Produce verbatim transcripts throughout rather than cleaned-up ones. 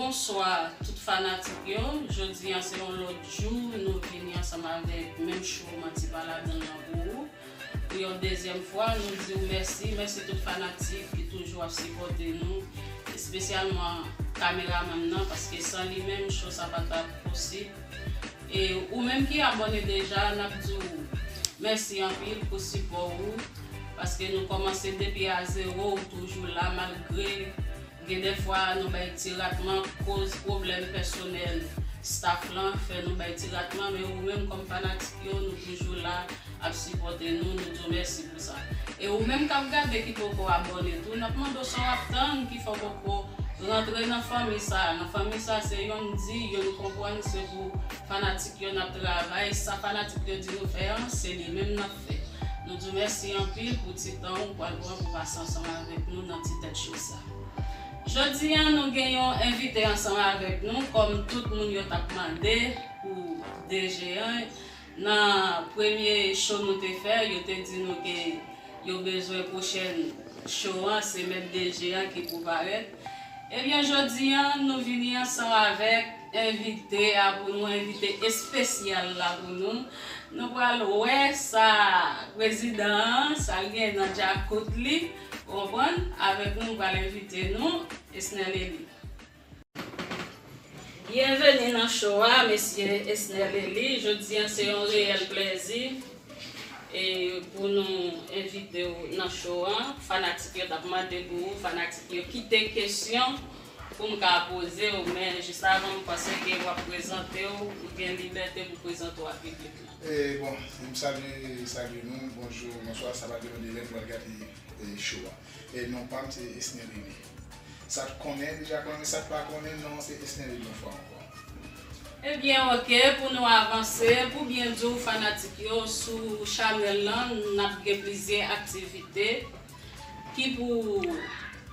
Bonswa tout fanatik yo. Jodi a se yon lòt jou, nou vini ansanm avèk menm show Manti Pa Ladan l lan pou ou. Pou yon dezyèm fwa, nou di w mèsi. Mèsi tout fanatik ki toujou ap sipòte nou, espesyalman kameramann nan, paske san li menm, show sa pa t ap posib. E ou menm ki abòne deja, n ap di w mèsi anpil pou sipò ou, paske nou kòmanse depi a zewo, ou toujou la, malgre gen de fwa nou bay ti ratman, koz pwoblèm pèsonèl staff lan fè nou bay ti ratman, men ou menm kòm fanatik yo, nou toujou la ap sipòte nou, nou di w mèsi pou sa. E ou menm k ap gade ki poko abòne tou, n ap mande w sa w ap tann ki fè w poko rantre nan fanmi sa. Nan fanmi sa, se yonn di, yonn konprann, se pou fanatik yo n ap travay, sa fanatik yo di nou fè an, se li menm n ap fè. Nou di w mèsi anpil pou ti tan ou pral pran pou pase ansanm avèk nou nan ti tèt cho sa. Jodi a, nou gen yon envite ansanm avèk nou, kòm tout moun yo t ap mande pou D J an. Nan premye show nou te fè, yo te di nou ke yo bezwen pwochèn show an, se mèt D J an ki pou parèt. Ebyen, jodi a, nou vini ansanm avèk envite a pou nou, envite espesyal la pou nou. Nou pral wè sa prezidan an, sa l gen nan djakout li, ou konprann? Avèk nou, nou pral envite nou, Esnel Eli. Byenveni nan show a, mesye Esnel Eli. Jodi a, se yon reyèl plèzi e pou nou envite w nan show an. Fanatik yo t ap mande pou ou, fanatik yo kite kesyon pou m ka poze w, men jis avan, m panse ke w ap prezante w, ou gen libète pou prezante w a piblik lan. E, bon, m salye, salye nou, bonjou, bonswa, sa pa devan de lè pou al gade, e, show a. E non pa m se Esnel Eli. Sa k konnen deja konnen, sa k pa konnen, non, se Esnel Eli yon fwa ankò. Ebyen, oke, pou nou avanse, pou byen di w fanatik yo, sou chanèl lan, n ap gen plizyè aktivite ki pou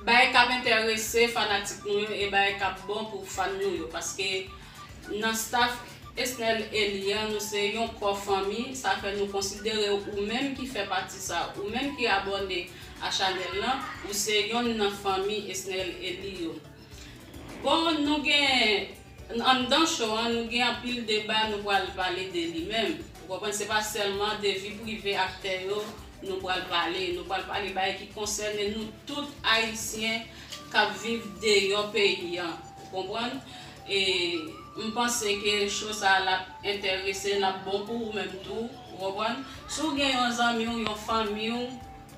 bay k ap enterese fanatik nou yo e bay k ap bon pou fan nou yo, paske nan staff Esnel Eli an, nou se yon kò fanmi, sa fè nou konsidere w, ou menm ki fè pati sa, ou menm ki abòne a chanèl lan, ou se yonn nan fanmi Esnel Eli yo. Bon, nou gen, anndan show an, nou gen anpil deba nou pral pale de li menm. Ou konprann, se pa sèlman de vi prive aktè yo nou pral pale. Nou pral pale bagay ki konsène nou tout Ayisyen k ap viv deyò peyi an. Ou konprann? E m panse ke show sa a l ap enterese, l ap bon pou ou menm tou. Ou konprann? Si w gen yon zanmi w, yon fanmi w,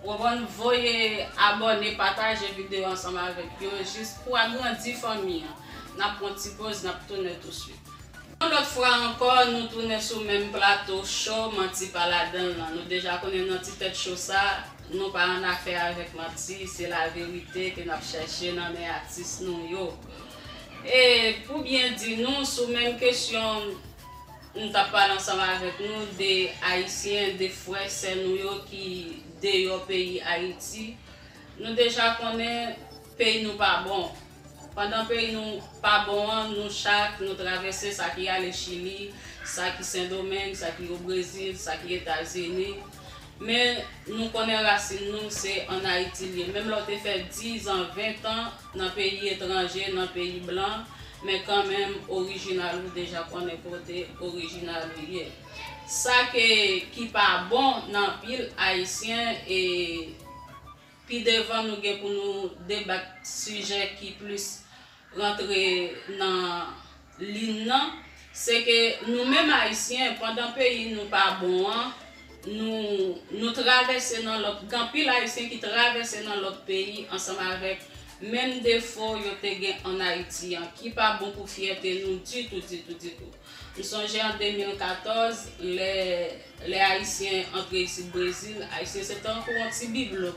ou konprann, voye abòne, pataje videyo ansanm avèk yo, jis pou agrandi fanmi an. N ap pran ti poz, n ap tounen touswit. Yon lòt fwa ankò, nou tounen sou menm plato show Manti Pa Ladan l lan. Nou deja konnen nan ti tèt show sa, nou pa annafè avèk manti, se laverite ke n ap chèche nan men atis nou yo. E pou byen di nou, sou menm kesyon, m t ap pale ansanm avèk nou de Ayisyen, de frè, sè nou yo ki deyò peyi Ayiti. Nou deja konnen peyi nou pa bon. Pandan peyi nou pa bon an, nou chak, nou travèse, sa ki ale Chili, sa ki Sendomeng, sa ki o Brezil, sa ki Etazini. Men nou konnen rasin nou se ann Ayiti l ye. Menm lè w te fè diz an, ven an nan peyi etranje, nan peyi blan, men kanmenm orijinal ou deja konnen kote orijinal ou ye. Sa ke, ki pa bon nan pil Ayisyen, e pi devan nou gen pou nou debat sijè ki plis rantre nan liy nan, se ke nou menm Ayisyen, pandan peyi nou pa bon an, nou, nou travèse nan lòt, gen anpil Ayisyen ki travèse nan lòt peyi ansanm avèk menm defo yo te gen ann Ayiti an, ki pa bon pou fyète nou ditou, ditou, ditou. M sonje an de mil katòz, lè, lè Ayisyen antre isit Brezil, Ayisyen se tankou yon ti biblo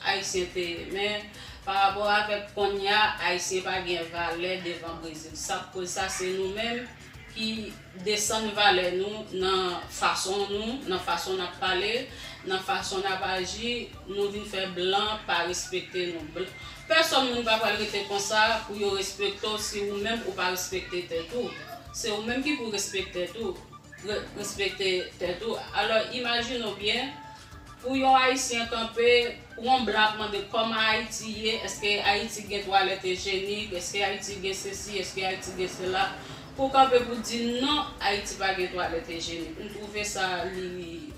Ayisyen te ye. Men, pa rapò avèk konnya, Ayisyen pa gen valè devan Brezil. Sa k koz sa, se nou menm ki desann valè nou nan fason nou, nan fason n ap pale, nan fason n ap aji, nou vin fè blan pa respekte nou. Bl-, pèsòn moun pa pral rete konsa pou yo respekte w si ou menm ou pa respekte tèt ou. Se ou menm ki pou respekte tèt ou, re-, respekte tèt ou. Alò, imajine w byen, Pou yon Ayisyen kanpe, pou yon blan ap mande kòman Ayiti ye, èske Ayiti gen twalèt ijyenik, èske Ayiti gen sesi, èske Ayiti gen sela, pou kanpe pou di non, Ayiti pa gen twalèt ijyenik. M twouve sa li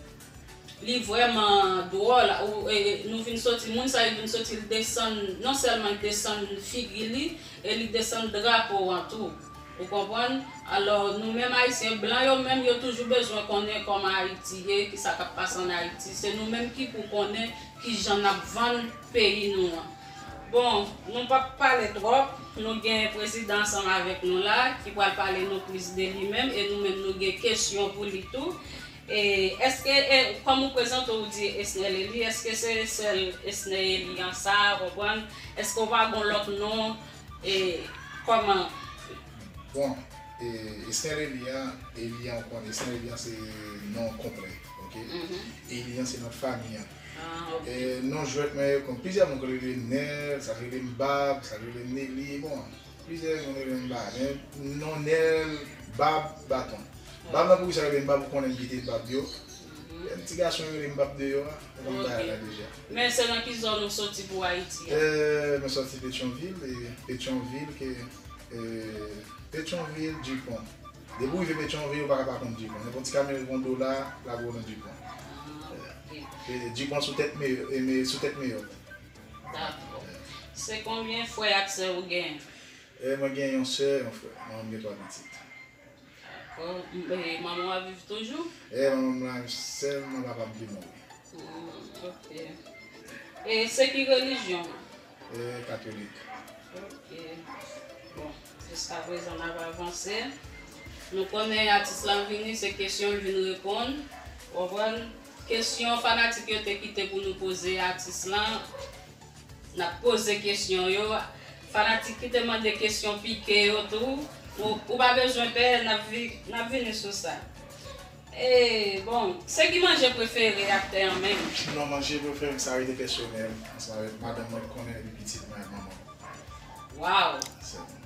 li vrèman dwòl. Ou, e, nou vin soti, moun sa yo vin soti, l desann, non sèlman l desann figi li, e li desann drapo an tou. Ou konprann? Alò, nou menm Ayisyen blan yo menm, yo toujou bezwen konnen kòman Ayiti ye, ki sa k ap pase ann Ayiti. Se nou menm ki pou konnen ki jan n ap vann peyi nou an. Bon, nou p ap pale twòp, nou gen prezidan ansanm avèk nou la, ki pral pale nou plis de li menm, e nou menm nou gen kesyon pou li tou. E èske, e, kòm ou prezante w, ou di Esnel Eli, èske se sèl Esnel Eli an sa, konprann? Èske w pa gon lòt non, e, kòman? Bon, e, Esnel Eli an, Eli an, ou konn, Esnel Eli an se non konplè, oke? Eli an se non fanmi an. Ah, ok. E, non jwèt mwen, konn plizyè moun ki rele m Nèl, sa k rele m Bab, sa k rele m Neli, bon, plizyè moun rele m Bab, men non Nèl, Bab, Baton. Bab nan poukisa yo rele m Bab, ou konnen m kite Bab yo. Lè m ti gason yo rele m Bab deyò a, ou konn bagay la deja. Men se nan ki zòn ou soti pou Ayiti a? E, mwen soti Petyonvil, e Petyonvil ke, e, Petyonvil, Dipon. Depi w rive Petyonvil, ou pa ka pa konn Dipon. Nenpòt ti kamyon ki gon dola, l ap wè w nan Dipon. Ah, ok. E Dipon sou tèt Meyòt, e, sou tèt Meyòt. Dakò. Se konbyen frè ak sè ou gen? E mwen gen yon sè, yon frè. Manman m gen twa pitit. Dakò. E manman w ap viv toujou? E manman m la sèlman, papa m te mouri. Hmm, ok. E se ki relijyon? E katolik. Ok. Bon, jiskaprezan n ap avanse. Nou konnen atis la vini, se kesyon l vin reponn. Ou konprann? Kesyon fanatik yo te kite pou nou poze atis lan, n ap poze kesyon yo. Fanatik ki te mande kesyon pike yo tou, ou, ou pa bezwen pè, n ap vi, n ap vini sou sa. E, bon, se ki manje prefere aktè an menm? Non, manje prefere m sa rete pèsonèl, ansanm avèk madanm mwen ki konnen epi pitit mwen ak manman m. Waw! Sèlman.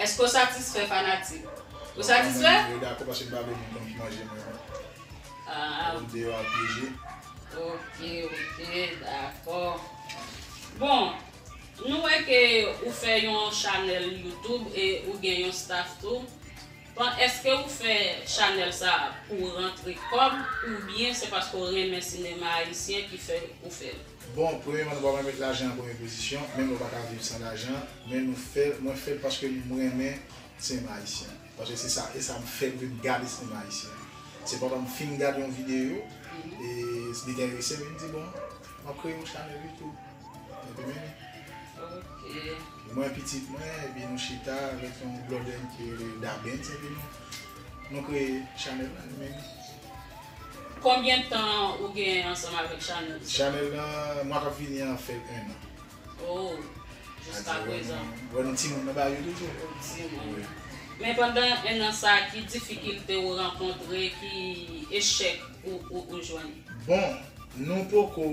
Èske w satisfè fanatik? Ou satisfè? Yo dakò paske m pa vle moun konn ki manje mwen an. Ah, Moun deyò ap pyeje. Ok, ok, dakò. Bon, nou wè ke ou fè yon chanèl YouTube e ou gen yon staff tou. Bon, èske ou fè chanèl sa pou rantre kòb oubyen se paske w renmen sinema ayisyen ki fè ou fè l? Bon, premyèman, nou pa mèt met lajan an premye pozisyon, menm lè w pa ka viv san lajan, men nou fè, mwen fè l paske m renmen sinema ayisyen. Paske se sa, e sa m fè m vin gade sinema ayisyen. Se pandan m fin gade yon videyo, e li te enterese m, e m di, bon, m ap kreye yon chanèl YouTube. Epi men, Ok. mwen, pitit mwen, epi nou chita avèk yon blòdè m ki rele Dabens, epi nou, nou kreye chanèl la, nou men. Konbyen tan ou gen ansanm avèk chanèl sa? Chanèl la, mwa k ap vini an fè en an. Oh, jiskaprezan. Wè nou timoun nan ba yo toujou. Timoun. Men pandan en an sa, ki difikilte ou rankontre, ki echèk ou, ou, ou jwenn? Bon, nou poko,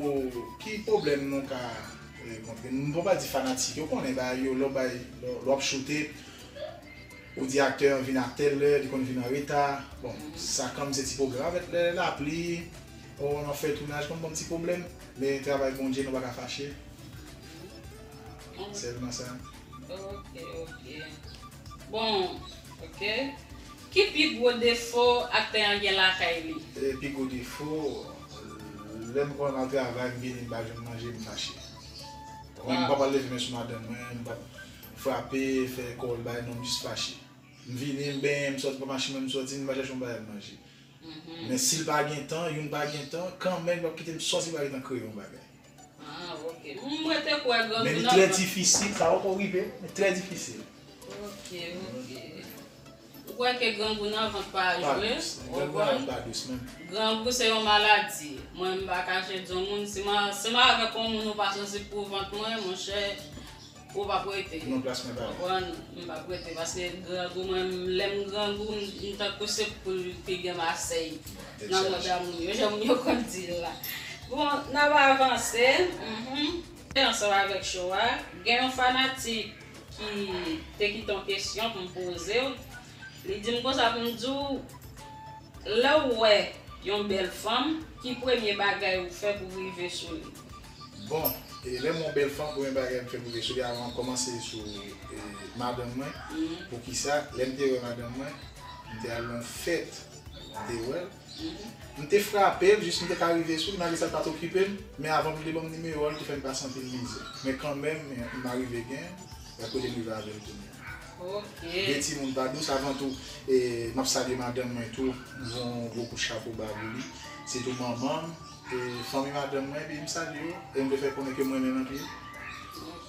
ki pwoblèm nou ka rankontre? Nou poko di fanatik yo konnen bagay yo, lè w bay, lè w ap choute, ou di aktè an vin a tèl lè, li konn vin an reta. Bon, sa kanmenm se ti pwoblèm avèk lè lapli, ou nan fè tounaj, konn ban m ti pwoblèm, men travay Bondye, nou pa ka fache. Sèlman sa. Ok, ok. Bon, ok. Ki pi gwo defo aktè an gen lakay li? E pi gwo defo, lè m konn al travay, m vini, m pa jwenn manje, m fache. Mwen, m pa pral leve men sou madanm mwen, m pa frape, fè kò l bay, non, m jis fache. M vini, m benyen, m sòti, pa machin mwen, m sòti, m pa chèche yon bagay m manje. Men si l pa gen tan, youn pa gen tan, kanmenm l p ap kite m sòti, pa gen tan kreye yon bagay. Ah, ok. M rete kwè grangou Men li nan trè vant. Difisil, sa poko rive, men trè difisil. Ok, ok. Ou kwè ke grangou nan vant pa Pa jwe? dous. Grangou nan vant pa dous menm. Grangou se yon maladi. Mwen, m pa kache di yon moun, si mwen, si mwen avèk yon moun ou pa sansib pou vant mwen, monchè, ou p ap rete. Non, plas mwen pa. Konprann? M p ap rete, paske grangou, mwen, lè m grangou, m, m tankou se poul ki gen masèy nan manda moun yo, jan moun yo konn di l la. Bon, n ap avanse. Mhm. Ansanm avèk show a, gen yon fanatik ki te kite yon kesyon pou m poze w. Li di m konsa pou m di w, lè w wè yon bèl fanm, ki premye bagay ou fè pou w rive sou li? Bon, e lè m yon bèl fanm, premye bagay m fè pou rive sou li, avan m kòmanse sou e, madanm mwen, poukisa, lè m te wè madanm mwen, m te al nan fèt, m te wè l, m te frape l, jis m te ka rive sou li, malgre sa l pa t okipe m, men avan pou l te ban m nimewo a, l te fè m pase anpil mizè. Men kanmenm, m arive gen, e kote m rive avè l kounye a. De timoun pa dous, avan tou, e, m ap salye madanm mwen tou, m voye yon gwo kout chapo ba pou li. Sitou manman m, e, fanmi madanm mwen, epi m salye yo, e m vle fè konnen ke m renmen l anpil.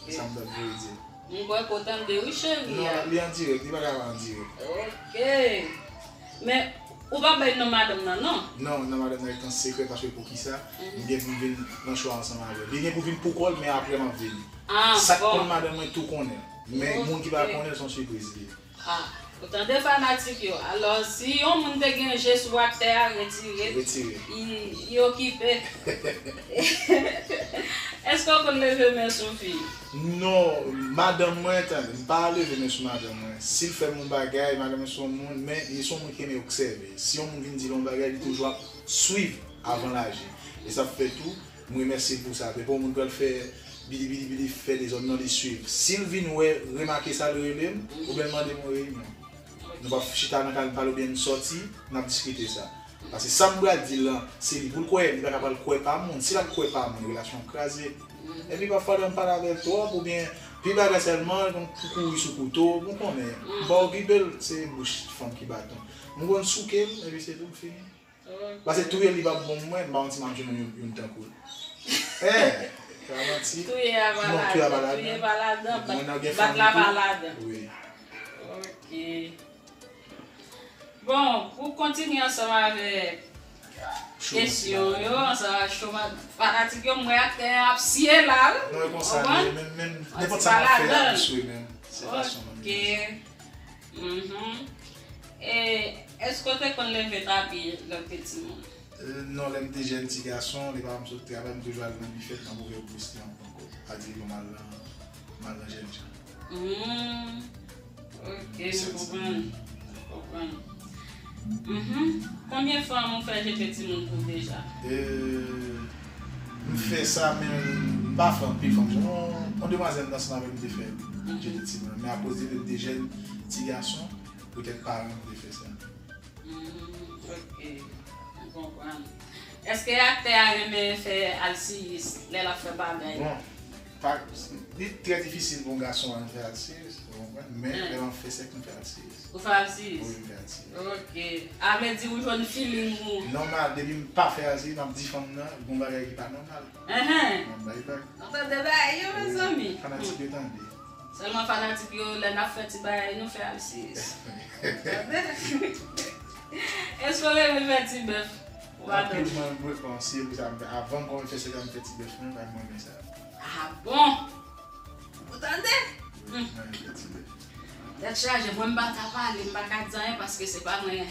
Se sa m t ap voye di l. M kwè ke w tande wi cheri. Non, li an dirèk, li pa ka pa an dirèk. Ok. Men, ou pa bay non madanm nan, non? Non, non madanm nan ret an sekrè paske poukisa, m gen pou m vin nan cho a ansanm avè l. Li gen pou vin pou kò l, men apre m ap vini. Sa k konn madanm mwen tou konnen l. Men moun ki pa konnen l, se yon sipriz li ye. Ah, ou tande fanatik yo. Alò, si yon moun te gen je sou aktè a, retire. Retire. Li okipe. Èske w konn leve men sou fi? Non, madanm mwen, tande, m pa leve men sou madanm mwen. Si l fè m yon bagay, madanm mwen se yon moun, men li se yon moun ki renmen obsève. Si yon moun vin di l yon bagay, li toujou ap swiv avan l aji. E sa fè tou, m remèsye l pou sa. Men pa yon moun pral fè bidi bidi bidi fè dezòd non, li swiv. Si l vin wè, remake sa, l rele m, oubyen l mande m yon reyinyon. Nou p ap chita nan kay pale oubyen n sòti, n ap diskite sa. Paske sa m pral di l lan, se li pou l kwè, li pa ka pral kwè pa moun. Si l ap kwè pa moun, relasyon an kraze. Epi pafwa lè m pale avè l twòp oubyen pi bagay sèlman, m kouri sou kouto, ou konnen. M pa okipe l, se bouch fanm ki baton. M konn souke l, epi se tou, m fini. Paske touye li p ap bon pou mwen, m pa konn si m ap jwenn yon, youn tankou l. Eh, se pa manti. Touye a pa ladan, touye pa ladan, bat la pa ladan. Wi. Ok. Bon, pou kontinye ansanm avèk kesyon yo, ansanm avèk cho, fanatik yo, m wè aktè a ap siye la wi. Non, e konsa li ye, menm, menm, nenpòt sa m ap fè a, m swe menm. Se fason mwen menm. Ok. Mhm. E, èske w te konn leve tapi lè w te timoun? Non, lè m te jèn ti gason, lè papa m sot travay, m toujou al nan bifèt, m ap ouvè bous li ankò. Sa di pou m al nan, m al nan jèn jan. Hmm. Ok, m konprann. M konprann. Mhm. Konbyen fanm ou fè jete timoun pou deja? M fè sa, men m pa fè anpil fanm. Yon, yon demwazèl m t ansanm avè l, m te fè jete timoun. Men akoz li te jèn ti gason, poutèt paran m te fè sa. Hmm, ok. M konprann. Èske aktè a renmen fè alsiyis lè l ap fè bagay? Bon, pa, li trè difisil pou yon gason al fè alsiyis, ou konprann? Men lè m ap fè sèks, m fè alsiyis. Ou fè alsiyis? Wi, m fè alsiyis. Ok. A vle di ou jwenn feeling ou? Nòmal, depi m pa fè alsiyis, m ap di fanm nan, gon bagay ki pa nòmal. Enhen. M ap bay vag. Nou tande bagay yo, mezanmi. Fanatik yo tande. Sèlman fanatik yo, lè n ap fè ti bagay, nou fè alsiyis. Tande? Èske w renmen fè ti bèf? Ou pa tande? Anpil mwen, mwen, bon, si e pou sa, avan m kòmanse fè sèks la, m fè ti bèf mwen, pa mwen men sa. Ah bon? Ou tande? Wi, mwen renmen fè ti bèf. Tèt chaje, mwen m pa ka pale, m pa ka di anyen paske se pa mwen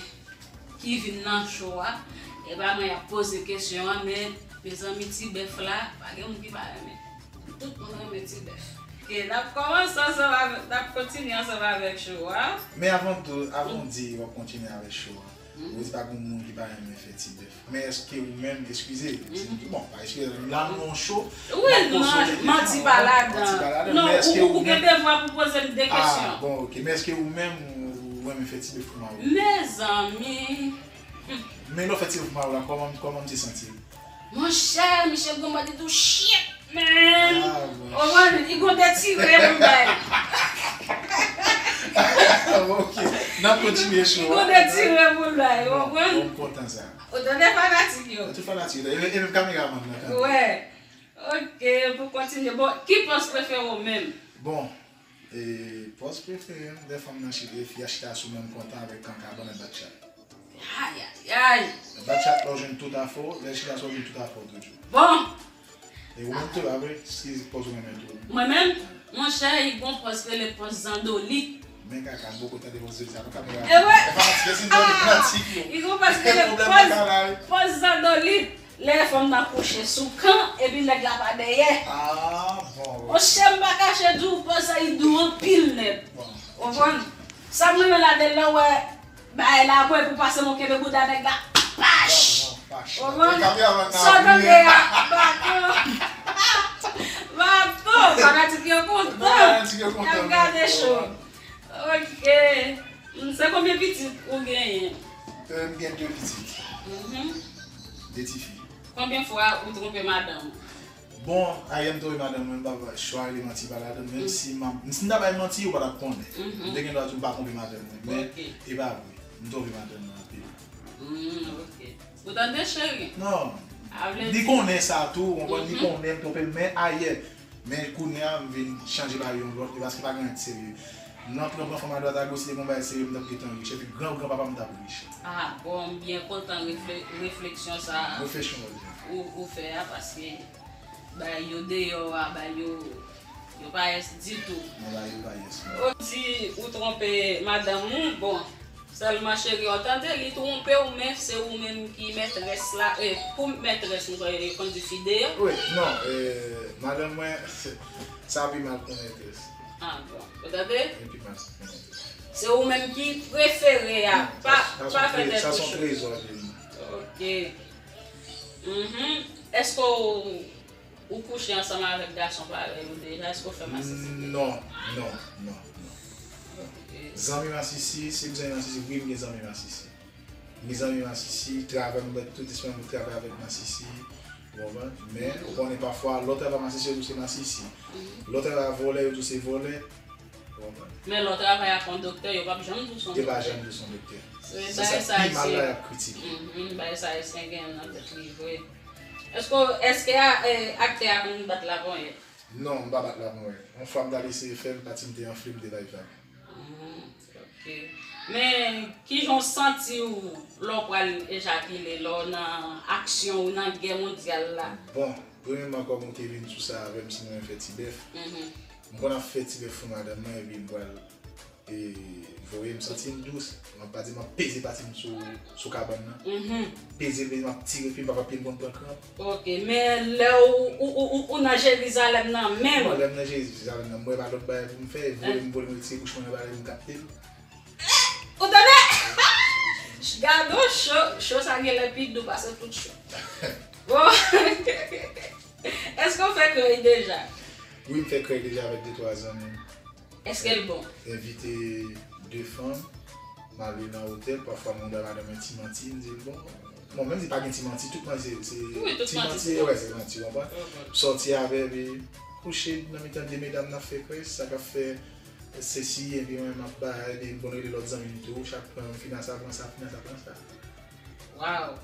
ki vin nan cho a. E pa mwen y ap poze kesyon an, men mezanmi ti bèf la, pa gen moun ki pa renmen. Tout moun renmen ti bèf. Ok, n ap kòmanse ansanm avèk, n ap kontinye ansanm avèk cho a. Men avan tou, avan w di w ap kontinye avèk cho a, ou di pa gen moun ki pa renmen fè ti bèf. Men èske ou menm, eskize, bon, pa eskize, la nou yon cho, wi, non, manti pa ladan. Non, ou gen devwa pou poze m de kesyon. Ah bon, ok, men èske ou menm ou renmen fè ti bèf pou mari w? Mezanmi. Men lè w fè ti bèf pou mari w la, kòman, kòman misye santi l? Monchè, misye gon mòd li di w shit, man. Ou konprann? Li gon detire pou l bay. Ok, n ap kontinye cho a. Li gon detire pou l bay, ou konprann? Bon, m kontan sa. Ou tande fanatik yo? Tout fanatik yo, e menm kameramann nan tande. Wè. Ok, pou kontinye. Bon, ki pòz prefere w menm? Bon, e pòz prefere m, lè fanm nan chita, fi a chita sou mwen, m kontan avèk kanka, ban nan bat chat. Ayayay! Bat chat la w jwenn tout afè w, lè l chita sou ou, ou jwenn tout afè w toujou. Bon! E ou menm tou, apre, ki pòz ou renmen tou? Mwen menm? Monchè, li gon pòz ki rele pòz zandolit. Men kaka, m poko tande pòz zandolit sa, nou ka mele avè. E wi! E fanatik, e si nou fanatik yo. Li gon pòz ki rele pòz zandolit. Lè fanm nan kouche sou kan, epi nèg la pa dèyè. Ah, bon. Monchè, m pa kache di w, pòz sa, li dou anpil nèt. Ou konprann? Sa m renmen ladan l la, w wè, bagay la, bon, epi w pase men w kenbe bouda nèg la, pach! Sa w tande a, baton. Baton, fanatik yo kontan. Fanatik yo kontan, y ap gade cho. Ok. Se konbyen pitit ou genyen? M gen de pitit. De tifi. Konbyen fwa ou twonpe madanm ou? Bon, ayè m twonpe madanm mwen, m pa ba chwa rele manti pa ladan, menm si m, si m ta bay manti, ou pa t ap konnen. M te gen dwa di w m pa twonpe madanm mwen, men e pa vre. M twonpe madanm mwen anpil. Hmm, ok. Ou tande, cheri? Non. Li konnen sa tou, ou konprann, li konnen m twonpe l, men ayè. Men kounye a, m vin chanje ba li yon lòt, e paske pa gen anyen ki serye. M nan pran, pran fanm adwat agoch, si te gen yon bagay serye, m t ap gentan rich. Epi gran gran papa m t ap rich. Ah, bon, m byen kontan refle-, refleksyon sa a ou, ou fè a, paske bay yo deyò a, bay yo, yo pa yès ditou. Non, bay yo pa yès, non. Ou di ou twonpe madanm ou, bon, sèlman cheri, ou tande, li twonpe w, men se ou menm ki mètrès la, e, pou mètrès, nou konn di fidèl. Wi, non, e, madanm mwen, se, sa pi mal pou mètrès. Ah, bon, ou tande? Li pi mal pou mètrès. Se ou menm ki prefere a, pa, pa fè tèt ou cho. Sa se yon trezò li ye. Ok. Mhm. Èske w, ou kouche ansanm avèk gason parèy ou deja? Èske w fè masisi deja? Non, non, non, non. Ok. Zanmi masisi, si m zanmi masisi, wi, m gen zanmi masisi. M gen zanmi masisi, travay, m wè tout espwa m travay avèk masisi, ou konprann? Men, ou konnen pafwa, lè w travay masisi, yo di w se masisi. Lè w travay ak vòlè, yo di w se vòlè. Ou konprann? Men lè w travay ak yon doktè, yo p ap janm di w se yon doktè. Yo pa janm di w se yon doktè. Se sa ki pi mal la, y ap kritike. Mhm, bagay sa Ayisyen gen nan tèt li vre. Èske, èske a, e, aktè a konn bat laponyèt? Non, m pa bat laponyèt. Yon fwa m t al eseye fè l, pati m te anfle, m te bay vag. Mhm, ok. Men, kijan w santi w lè w pral ejakile, lè w nan aksyon ou nan gè mondyal la? Bon, premyèman, kòm ou te vin sou sa avè m, si mwen fè ti bèf. Mhm. M konn ap fè ti bèf pou madanm mwen, epi m pral e, voye m santi m dous. M ap pa di m ap peze pati m sou, sou kabann nan. Mhm. Peze l, peze, m ap tire pye m, pafwa pye m konn pran kranp. Ok, men lè ou, ou, ou, ou, ou nan Jerizalèm nan menm. Bon, lè m nan Jerizalèm nan, m wè pa lòt bagay pou m fè, e vole m, vole m retire bouch mwen nan bagay m kapte l. Ou tande? Gade cho, cho sa genlè pi dou pase tout cho. Bon. Èske w fè krèy deja? Wi, m fè krèy deja avèk de twa zanmi m. Èske l bon? Envite de fanm, m ale nan otèl, pafwa m wè madanm mwen ti manti, m di l, bon, bon, menm si pa gen ti manti, tout manti se, se ti manti, wè, se manti, w konprann? M sòti avè l, epi kouche nan mitan de medam, n ap fè krèy, sa k ap fè sesi, epi mwen, m ap bay, epi m konn rele lòt zanmi m tou, chak fwa m fin a sa, pran sa, fin a sa, pran sa. Waw!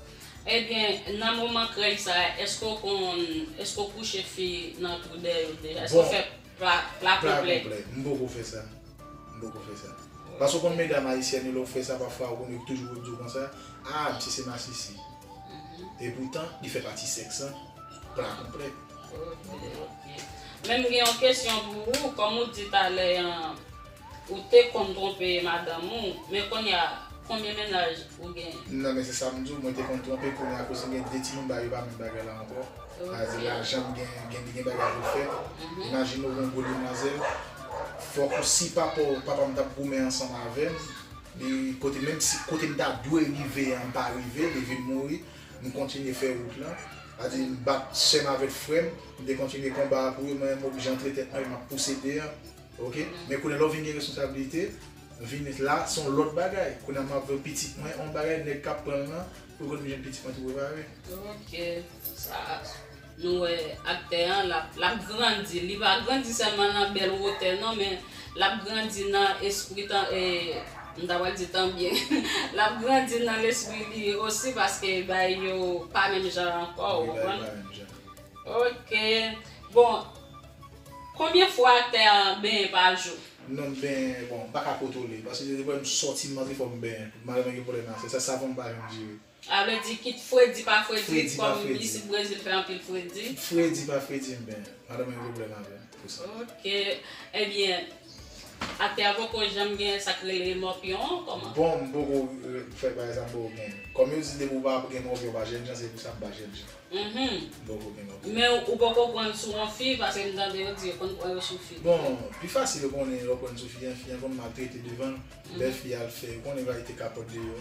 Ebyen, nan moman krèy sa a, èske w konn, èske w kouche fi nan twou dèyè w deja? Èske w fè pla, pla konplè? Pla konplè. M poko fè sa. M poko fè sa. Paske w konn medam ayisyèn yo, lè w fè sa, pafwa, ou konn yo toujou di w konsa, a, misye se masisi. Mhm. Epoutan, li fè pati sèks lan, pla konplè. Ok, ok. Men m gen yon kesyon pou ou, kòm ou di talè an, ou te konn twonpe madanm ou, men kounye a, konbyen mennaj ou genyen? Non, men se sa m di w, mwen te konn twonpe, kounye a, akoz m gen de timoun, bagay yo pa menm bagay la ankò. Ok. Sa vle di lajan m gen, gen, gen bagay pou fè. Mhm. Imajine w gen yon gwo demwazèl, fòk ou, si papa w, papa m t ap goumen ansanm avè m, li, kote, menm si kote m ta dwe rive an, m pa rive, li vin mouri, m kontinye fè wout lan. Sa vle di m bat sè m avèk frè m, m te kontinye konba a pou yo, men m oblije antre tèt mwen, m ap pouse deyò. Ok? Men kounye a lè w vin gen responsablite, vin la, se yon lòt bagay. Kounye a m ap vin pitit mwen, yon bagay, nèg k ap pran l lan, pou l konn vin jwenn pitit mwen tou prepare. Ok, sa, nou wè aktè an, l ap, l ap grandi. Li pa grandi sèlman nan bèl wotè, non, men l ap grandi nan espri tan, e, m ta pral di tan byen. L ap grandi nan lespri li osi, paske bagay yo pa menm jan ankò, ou konprann? Wi, bagay yo pa menm jan. Ok. Bon, konbyen fwa aktè an benyen pa jou? Non, m benyen, bon, m pa ka kontwole, paske depi m sòti, m antre, fò m benyen. Madanm mwen gen pwoblèm a sa, sa, savon m pa janm jere. A vle di, kit fredi pa fredi, kòm isit Brezil fè anpil fredi. Fredi pa fredi, m benyen. Madanm mwen gen pwoblèm avè m pou sa. Ok. Ebyen, aktè a poko janm gen sa k rele mòpyon an, kòman? Bon, m poko, e, fè bagay sa, m poko gen. Kòm yo di, depi w pa gen mòpyon, w pa jènjan, se pou sa m pa jènjan. Mhm. M poko gen mòpyon. Men ou poko pran l sou yon fi, paske m tande yo di yo konn pran yo sou fi. Bon, pi fasil yo konnen lè w pran l sou fi an, fi an konn maltrete devan l. Lè fi a al fè, ou konnen kalite kapòt deyò.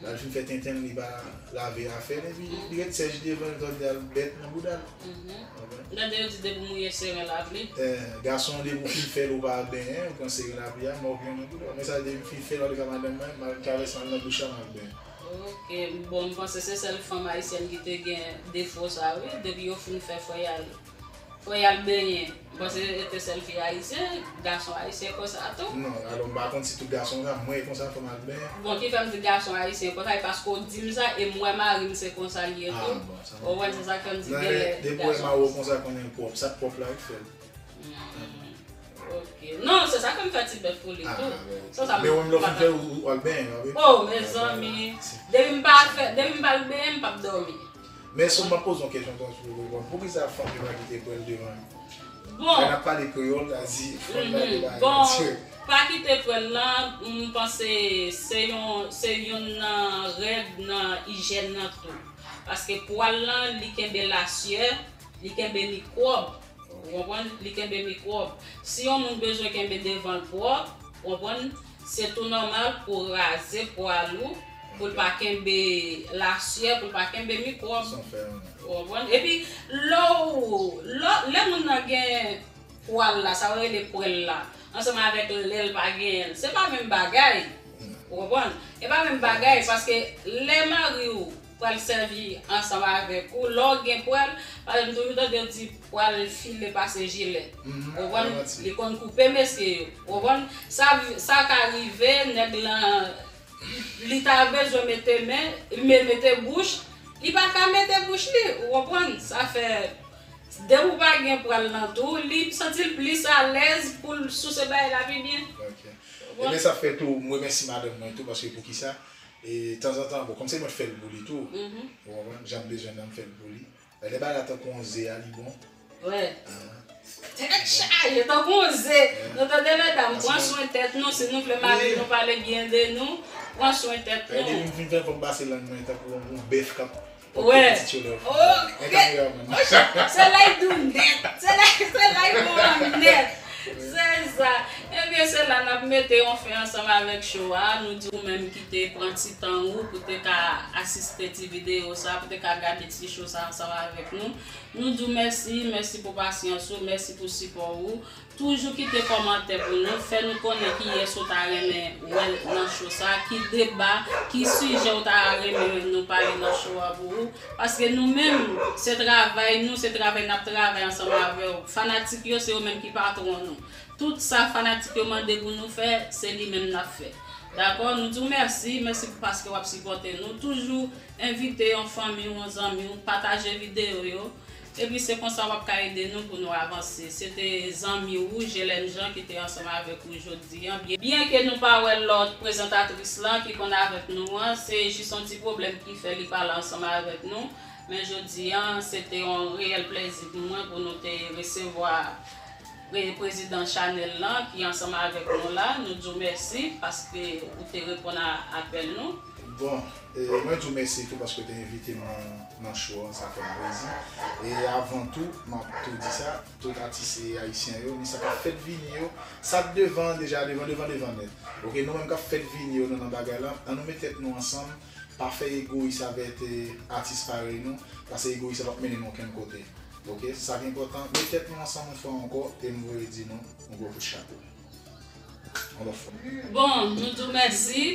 Lè l fin fè tenten l, li pa lave afè l, epi li ret sèch devan l, tande al bèt nan bouda l. Konprann? Tande yo di depi w mouye se ren lapli. Eh, gason, depi w fin fè l, ou pa al benyen, ou pran se ren lapli a, mò gen nan bouda w. Men sa, depi m fin fè l, antoulèka madanm mwen, m al travèse m al nan douch la, m al benyen. Ok, bon, m panse se sèl fanm ayisyèn ki te gen defo sa, wi. Depi yo fin fè, fò y al, fò y al benyen. M panse se te sèl fi ayisyen, gason ayisyen konsa tou. Non, alò m pa konn si tout gason konsa, mwen e konsa, fò m al benyen. Bon, ki fè m di gason ayisyen konsa, e paske w di m sa, e m wè mari m se konsa l ye tou. Ou konprann, se sa k fè m di genlè gason. Depi w wè mari w konsa, konnen l pwòp, sa k pwòp la wi k fè l. Ok. Non, se sa k fè m fè ti bèf pou li tou. Se sa m. Men w menm lè w fin fè, ou al benyen, wi. Oh, mezanmi. Depi m pa fè, depi m pa al benyen, m p ap dòmi. Men sou m ap poze yon kesyon, tankou pou reponn. Poukisa fanm yo pa kite pwèl devan yo? Bon. Lè n ap pale kreyòl, sa di fanm yo pa kite pwèl. Bon, pa kite pwèl lan, m panse se yon, se youn nan règ nan ijyèn nan tou. Paske pwal lan, li kenbe lasyè, li kenbe mikwòb. Ou konprann? Li kenbe mikwòb. Si yon moun bezwen kenbe devan l pwòp, ou konprann? Se tou nòmal pou w raze pwal ou, pou l pa kenbe lasyè, pou l pa kenbe mikwòb. Ou konprann? Epi, lè w, lè, lè moun nan gen pwal la, sa yo rele pwèl la, ansanm avèk lè l pa genyen l, se pa menm bagay. Ou konprann? E pa menm bagay, paske lè mari w pral sèvi ansanm avèk ou, lè w gen pwèl, paske m toujou tande yo di pwal file pase jilè. Ou konprann? Li konn koupe mesye yo. Ou konprann? Sa, sa ka rive, nèg lan, li ta bezwen mete men, men mete bouch, li pa ka mete bouch li. Ou konprann? Sa fè, depi w pa gen pwal lan tou, li santi l plis alèz pou l souse bagay la pi byen. Ebyen, sa fè tou, m remèsye madanm mwen tou, paske poukisa? E tanzantan, bon, kòm se mwen k fè l pou li tou, ou konprann, jan m bezwen nan m fè l pou li. Lè bagay la tankou yon ze a, li bon. Wè. Tèt chaje tankou yon ze. Nou tande medam, pran swen tèt nou, si nou vle mari nou pale byen de nou, pran swen tèt nou. Depi m fin fè, fò m pase lang mwen tankou yon bèf k ap Wè. Se la y dou nèt. Se la, se la y bon nèt. Se sa. Ebyen, se la n ap mete yon fen ansanm avèk show a. Nou di ou menm ki te pran ti tan ou pou te ka asiste ti videyo sa, pou te ka gade ti show sa ansanm avèk nou. Nou di w mèsi, mèsi pou pasyans ou, mèsi pou sipò ou. Toujou kite kòmantè pou nou, fè nou konnen kiyès ou ta renmen wè nan show sa, ki deba, ki sijè ou ta renmen nou pale nan show a pou ou. Paske nou menm, se travay nou, se travay n ap travay ansanm avè w. Fanatik yo, se yo menm ki patwon nou. Tout sa fanatik yo mande pou nou fè, se li menm n ap fè. Dakò? Nou di w mèsi, mèsi pou paske w ap sipòte nou. Toujou envite yon fanmi w, yon zanmi w, pataje videyo yo. Epi se konsa w ap ka ede nou pou nou avanse. Se te zanmi ou, Jelène Jean, ki te ansanm avèk ou jodi a. Byen, byenke nou pa wè lòt prezantatris lan ki konn avèk nou an, se jis yon ti pwoblèm ki fè li pa la ansanm avèk nou. Men jodi a, se te yon reyèl plèzi pou mwen pou nou te resevwa pre-, prezidan chanèl lan ki ansanm avèk nou la. Nou di w mèsi paske ou te reponn a apèl nou. Bon, e, mwen di w mèsi tou paske w te envite m nan, nan show an, sa fè m plezi. E avan tou, m ap tou di sa, tout atis ayisyen yo, ni sa k ap fèt vini yo, sa k devan an deja devan, devan, devan nèt. Oke, nou menm k ap fèt vini yo nan, nan bagay la, ann nou met tèt nou ansanm, pa fè egoyis avèk, e, atis parèy nou, paske egoyis la p ap mennen nou okenn kote. Oke, sa ki enpòtan, met tèt nou ansanm yon fwa ankò, e m voye di nou yon gwo kout chapo. Yon lòt fwa. Bon, nou di w mèsi.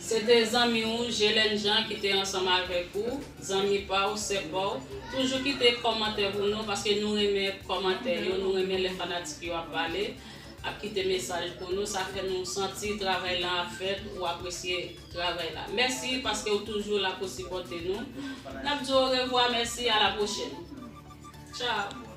Se te zanmi w, Jelène Jean, ki te ansanm avèk ou, zanmi pa w, sè pa w. Toujou kite kòmantè pou nou, paske nou renmen kòmantè yo, nou renmen lè fanatik yo ap pale, ap kite mesaj pou nou. Sa fè nou santi travay lan ap fèt, ou apresye travay la. Mèsi paske w toujou la pou sipòte nou. N ap di w orevwa, mèsi, a la pwochèn. Tchao.